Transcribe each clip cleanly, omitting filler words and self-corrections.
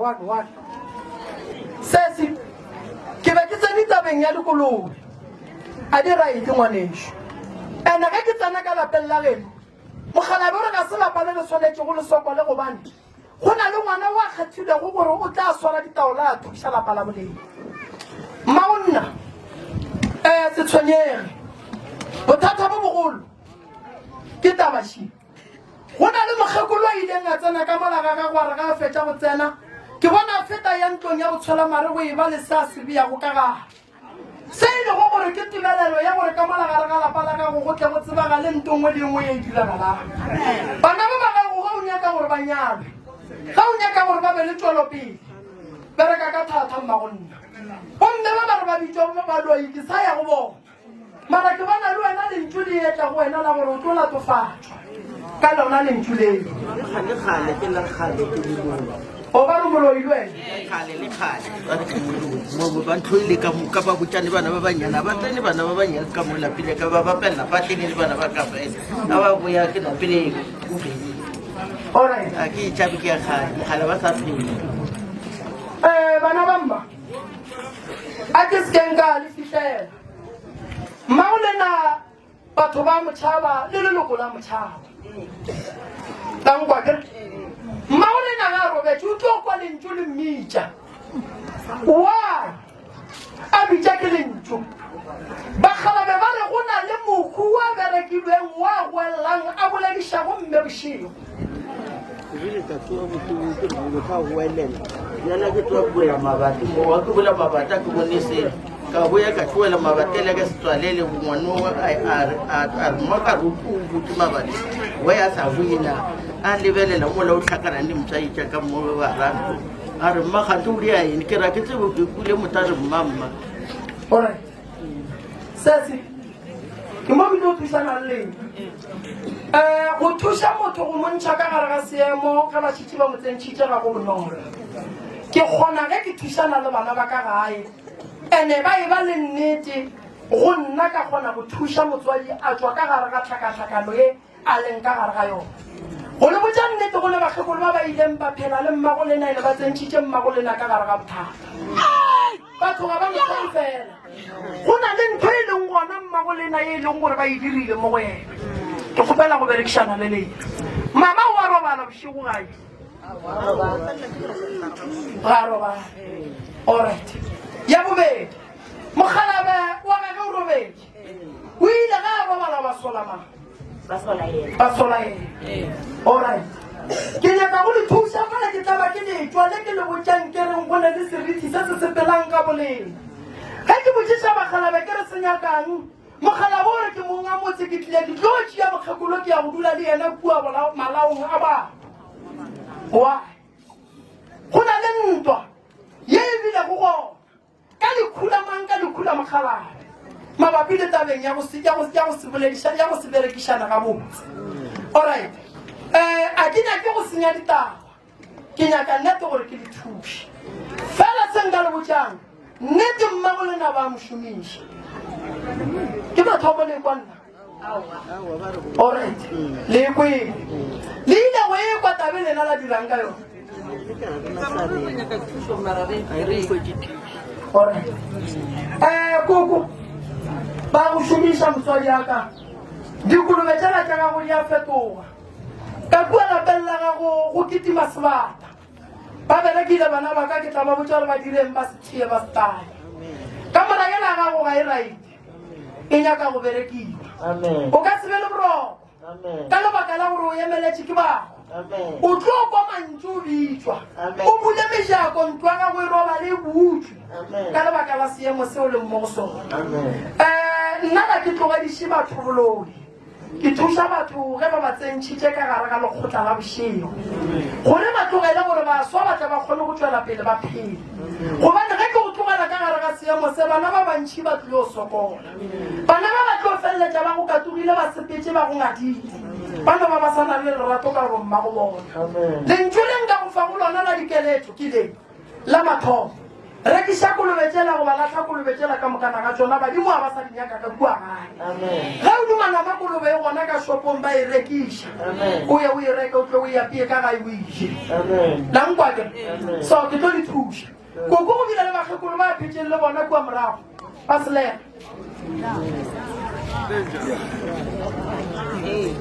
1 1. Sesi, ke be ke tsene tabeng ya dikolobe. A di right ngwanešu. Ene ge ke tsena ka lapeng la geno, mokgalabje o re ga se lapa le le swanetšego le sokole gobane go na le ngwana o a kgethilwego gore o tla swara ditaola a thuša lapa la boleng. Mmagonna, eh, se tshwenyege. Bothata bo bogolo ke taba še. Go na le mokgekolo a ileng a tsena ka mola ga gagwe a re ga a fetša go tsena, ke bona a feta ya ntlong ya botshwelamare go e ba le se a se beago ka gare. Se e lego gore ke tebelelo ya gore ka mola gare ga lapa la gago go tle go tsebagale nto nngwe le nngwe ye e diragalang. Bana ba ba gago ge o nyaka gore ba nyalwe, ge o nyaka gore ba be le tšwelopele, bereka ka thata mmagonna. Gomme ba ba re ba bitšwa baloi ke sa ya go bona. Mara ke bona le wena lentšu le etla go wena la gore o tlo latofatšwa ka lona lentšu leo. Kgale kgale ke la kgale ke moloi. O ba re moloi le wena? Kgale le kgale ba re ke moloi. Mo ba ntlhoile ka mo ka ba botšane bana ba banyana ba tsene bana ba banyana ka mo lapile ka ba bapella ba tlene le bana ba ka fela. A ba boya ke napile o fedile. Alright. A ke tšabe ke ya kgale kgale ba sa phela. Eh bana ba mma. A ke se ke nka le fihlela. Mmago lena batho ba motšhaba le leloko la motšhaba. La nkwa ke re? Mmago lena ga a robetše o tlo kwa lentšu le mmitša. Why? A bitša ke lentšu. Bakgalabe ba re go na le mohu wa berekilweng wa goellang a boledišago mme bošego. Ebile ka tsoa bohloko ke re motho a goelela bjala ke tloa bula mabati mowa ke bula mabati a ke bone selo ka boya ka tloela mabati ele ka se tswalele ngwano a re mma ka re o butse mabati wa ya sa boye na a lebelela mola o tlhakana le motsaitša ka mo barantlo a re mma gante o dia eng ke ra ke tsebo ke kule motho a re mma mma Alright. Sesi, ke mo ke tlo thusana le lena. Um go thuša motho go mo ntšha ka gare ga seemo ge ba šetše ba mo tsentšhitše ga go bonolo. Ke kgona ge ke thušana le bana ba ka gae ene ba e ba le nnete go nna ka kgona go thuša motswadi a tšwa ka gare ga tlhakatlhakano ye a leng ka gare ga yona. Go le botša nnete go le bakgekolo ba ba ileng ba phela le mmago lena ene ba tsentšhitše mmago lena ka gare ga bothata. Batho ga ba mo fela. Go na le ntho e leng gona mmago lena e leng gore ba e dirile mo go yena. Ke kgopela go berekišana le lena. Mama o a robala bošego gae. Ga a robala. Alright. Ya bobedi, mokgalabe wa gage o robetše. O ile ge a robala ba sola mang? Ba sola yena. Ba sola yena. Alright. Ke nyaka go le thuša fela ke tla ba ke letšwa le ke le botšang ke reng go ne le seriti se se sepelang ka boleng. Ge ke botšiša bakgalabe ke re se nyakang, mokgalabo o re ke mong a motse ke tlile ke tlo tšea mokgekolo ke ya go dula le yena kua malaong a batho. Why? Go na le ntwa ye e bilego gona. Ka lekhula mang ka lekhula mokgalabje mabapi le tabeng ya go se ya go ya go se bolediša ya go se berekišana gabotse. Alright. Eh a ke nyake go senya ditaba. Ke nyaka nnete gore ke le thuše. Fela se nka le botšang nnete mmago lena ba mo šomiša. Ke mathomo le kwa nna. Alright. Le e kwele. Le ile go e kwa tabe lena la dirang ka yona. Alright. Eh koko ba go šomiša motswadi ya ka. Dikolobe tšela tša gago di a fetoga. Ka kua lapeng la gago go kitima sebata. Ba berekile bana ba ka ke tla ba botša gore ba direng ba se tšee ba se taye. Kamora yela ya gago ga e right. e nyaka go berekiwa o ka se be le boroko ka lebaka la gore o emeletše ke bago o tlo kwa mantšu o bitšwa o bule mejako ntlo ya gago e robale e butšwe ka lebaka la seemo seo leng mo go sona um nna ga ke tlogediše batho boloi Ke thuša batho ge ba ba tsentšhitše ka gare ga lekgotla la bošego gore ba tlogele gore baswa ba tle ba kgone go tšwela pele ba phele. Gobane ge ke go tlogela ka gare ga seemo se, bana ba bantši ba tlilo sokola. Bana ba ba tlo feleletša ba go katogile ba sepetše ba go ngadile. Ba no ba ba sa na le lerato ka go mmago bona. Lentšu le nka go fago lona la dikeletšo ke le, La mathomo. Rekiša kolobe tšela goba lahla kolobe tšela ka mokana ga tšona, badimo ga ba sa di nyaka ka kua gae. Ge o duma nama kolobe e gona ka shopong ba e rekiša, o ye o e reke o tle o e apeye ka gae o e je. La nkwa ke? So ke tlo le thuša. Koko go bile le bakgekolo ba phetšeng le bona kua morago ba selega.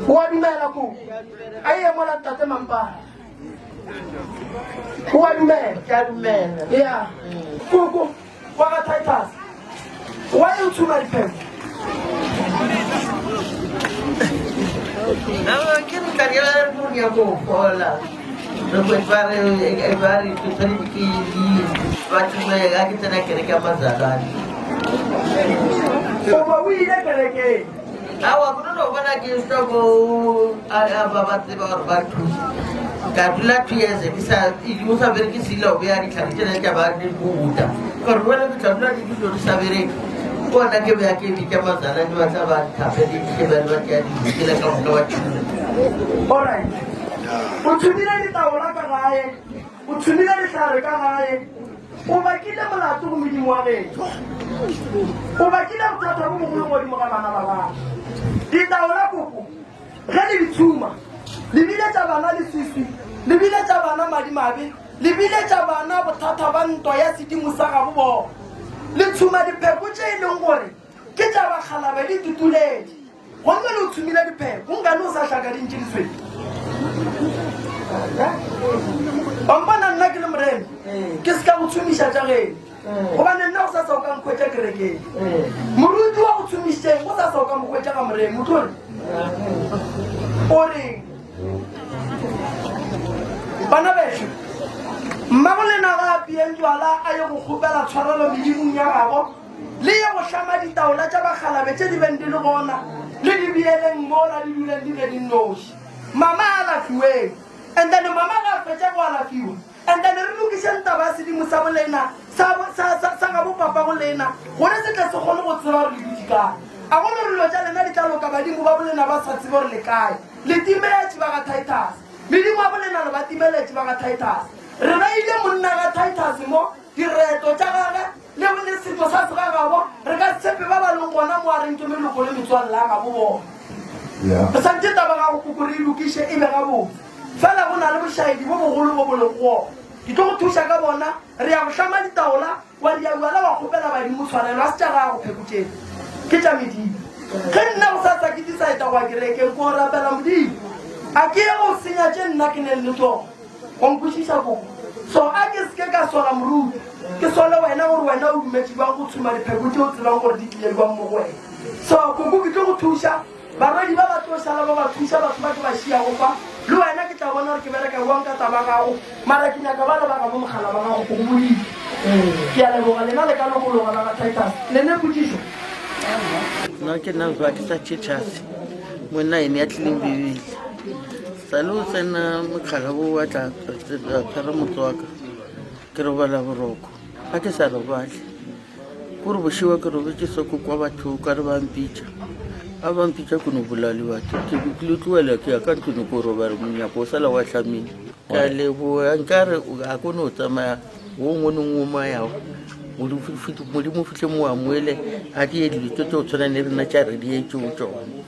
O a dumela koko? A e mola ntate Mampara. O a dumela? Ke a dumela. Ya. Koko wa ga Titus. Wa e tshuma dipheko. Aowa, ke re tla dira go nyaka go fola. Re kwe ba re ba re ke tshwanetse ke ye ba tšhumela ga ke tsena kereke ya mazalwane. O ba o ile kerekeng. Aowa, ke no bona ke swa bo a ba ba tseba gore ba thusa. Ka dula 2 years ke sa o sa bereke selo o beya ditlhare tsena tša ba di buta. Ka re wena ke tla dula di dilo di sa bereke. Bona ke beya ke bitša mazalwane ba tla ba nthapeditše ba re ba tšea dilo tsela ka moka ba tšhuma. Alright. O tshumile ditaola ka gae, o tshumile dihlare ka gae, o bakile molato go Modimo wa geno. O bakile bothata bo bogolo godimo ga bana ba gago. Ditaola koko, ge le di tshuma, le biletša bana leswiswi, le biletša bana madimabe, le biletša bana bothata ba ntwa ya sedimo sa gabo bona. Le tshuma dipheko tše e leng gore ke tša bakgalabe di tutuletše. Gomme le o tshumile dipheko, nkane o sa hlaka di ntše di swele. Wa mpona nna ke le morena, ke se ka go tshumiša tša geno, gobane nna go sasa o ka nkhwetša kerekeng. Moruti wa go tshumišitšeng go sasa o ka mo hwetša ga morena, o tlo re o reng? Bana bešo, mmago lena ga a apeyeng jwala a ye go kgopela tshwarelo medimong ya gabo. Le ye go hlama ditaola tša bakgalabe tše di beng di le gona, le di beeleng mola di duleng di be di nnoši. Mama a alafiweng. And then mama ge a fetša go alafiwa, and then re lokišeng taba ya sedimo sa bolena, sa, sa, sa, sa gabo papa go lena, gore se tle se kgone go tseba gore le dutše kae. A go no re dilo tša lena di tla loka badimo ba bolena ba sa tsebe gore le kae. Le timetše ba ga Titus. Medimo ya bolena le ba timeletše ba ga Titus. Re beile monna ga Titus mo, direto tša gage, Le le setšo sa segagabo, re ka se tshepe ba ba leng gona mo a reng ke meloko le metswalle ya gabo bona. Re santše taba gago koko re e lokiše e be gabotse. Fela go na le bošaedi bo bogolo bo bo lego gona. Ke tlo go thuša ka bona, re ya go hlama ditaola, wa dia bjala wa kgopela badimo tshwarelo, a se tša gago pheko tšeo, ke tša medimo. Ge nna gosasa ke decide go ya kerekeng ko rapela Modimo, a ke ye go senya tše nna ke neng le tšona. Wa nkwešiša koko? So a ke seke ka sola moruti, ke sole wena gore wena o dumetše bjang go tshuma dipheko tše o tsebang gore di tlile bjang mo go wena. So koko ke tlo go thuša, barwedi ba ba tlo šala ba ba thuša batho ba ke ba šiago fa, le wena ke tla bona gore ke bereka bjang ka taba gago, mara ke nyaka bale ba gabo mogala ba gago go go boditše. Ke a leboga, lena le ka lokologa ba ga Titus. Le ne potšišo? Nna ke nna Zwakisa Titus, monna ene ya tlileng Bibele. Sa le o tsena mokgala bo wa tla tshwara motse wa ka ke robala boroko ga ke sa robale kore bošego ke robetse so ke kwa batho ka re ba mpitša ga ba mpitša ke no bolaya le batho ke le tloela ke ya ka ntlong ko robala monyako o sala wa hlamile ka leboa nkare a ko no tsamaya wo ngwe le ngwe mo a yago modimo fitlhe mo amoele a die dilo tse tse o tshwana le rena tša re dietse o tsone.